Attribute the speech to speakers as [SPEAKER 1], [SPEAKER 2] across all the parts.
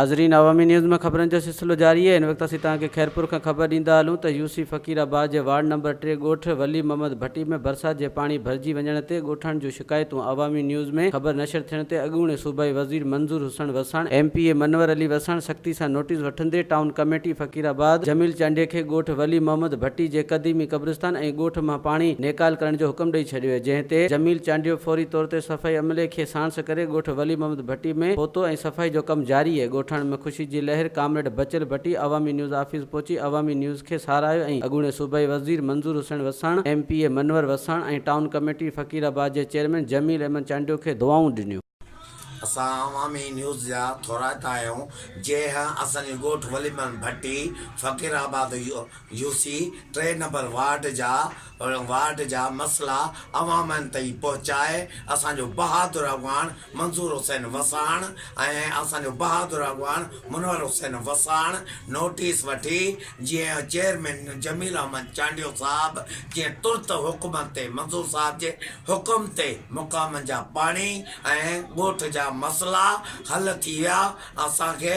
[SPEAKER 1] ناظرين عوامي نيوز ۾ خبرن جو سلسلو جاري آهي هن وقت اسين توهان کي خيرپور کان خبر ڏيندا هلون ته يو سي فقير آباد جي وارڊ نمبر ٽي ڳوٺ ولي محمد ڀٽي ۾ برسات جي پاڻي ڀرجي وڃڻ تي ڳوٺاڻن جون شڪايتون عوامي نيوز ۾ خبر نشر ٿيڻ تي اڳوڻي صوبائي وزير Manzoor Hussain Wassan M P A Munawar Ali Wassan سختي سان نوٽيس وٺندي ٽائون ڪميٽي فقير آباد جميل چانڊيي کي ڳوٺ ولي محمد ڀٽي جي قديمي قبرستان ۽ ڳوٺ مان پاڻي نيڪال ڪرڻ جو حڪم ڏئي ڇڏيو جنهن تي جميل چانڊيو فوري طور تي صفائي عملي کي ساڻس ڪري ڳوٺ ولي محمد ڀٽي ۾ پهتو ۽ صفائي جو ڪم جاري اهي ڳوٺاڻن ۾ خوشي جي لهر ڪامريڊ بچيل ڀٽي عوامي نيوز آفيس پهچي عوامي نيوز کي ساراهيو ۽ اڳوڻي صوبائي وزير Manzoor Hussain Wassan, M P A Munawar Wassan ۽ town committee Faqirabad جي چيئرمين جميل احمد چانڊيو کي دعائون ڏنيون.
[SPEAKER 2] اسان عوامي نيوز جا ٿورائتا آهيون جنهن اسان جي ڳوٺ ولي محمد ڀٽي فقير آباد يو سي ٽي نمبر وارڊ جا وارڊ جا مسئلا عوامن تائين پهچائي اسان جو بهادر اڳواڻ منظور حسين وساڻ ۽ اسان جو بهادر اڳواڻ منور حسين وساڻ نوٽيس وٺي جيئن چيئرمين جميل احمد چانڊيو صاحب جيئن ترت حڪم تي منظور صاحب جي حڪم تي مقامن جا پاڻي ۽ ڳوٺ جا مسئلا حل ٿي ويا اسان کي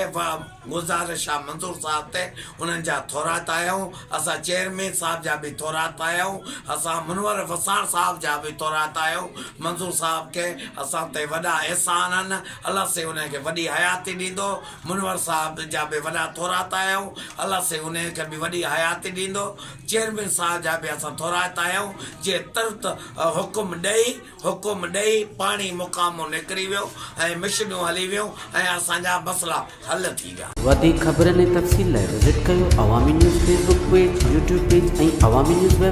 [SPEAKER 2] گذارش آ منظور صاحب تي انهن جا ٿورائتا آهيون اسان چيئرمين صاحب جا به ٿورائتا آهيون اسان منور وساڻ صاحب جا به ٿورائتا آهيون منظور صاحب کي اسان تي وڏا احسان آهن الله سائين انهن کي وڏي حياتي ڏيندو منور صاحب جا به وڏا ٿورائتا آهيون الله سائين انهن کي به وڏي حياتي ڏيندو چيئرمين صاحب جا به اسان ٿورائتا آهيون جي ترت حڪم ڏئي حڪم ڏئي پاڻي مقامو نڪري ويو ۽ مشنون هلي ويون ۽ اسان جا مسئلا حل ٿي ويا.
[SPEAKER 1] وڌيڪ خبرن ۽ تفصيل لاء وزٽ ڪيو Awami news Facebook page, YouTube page ۽ Awami news web.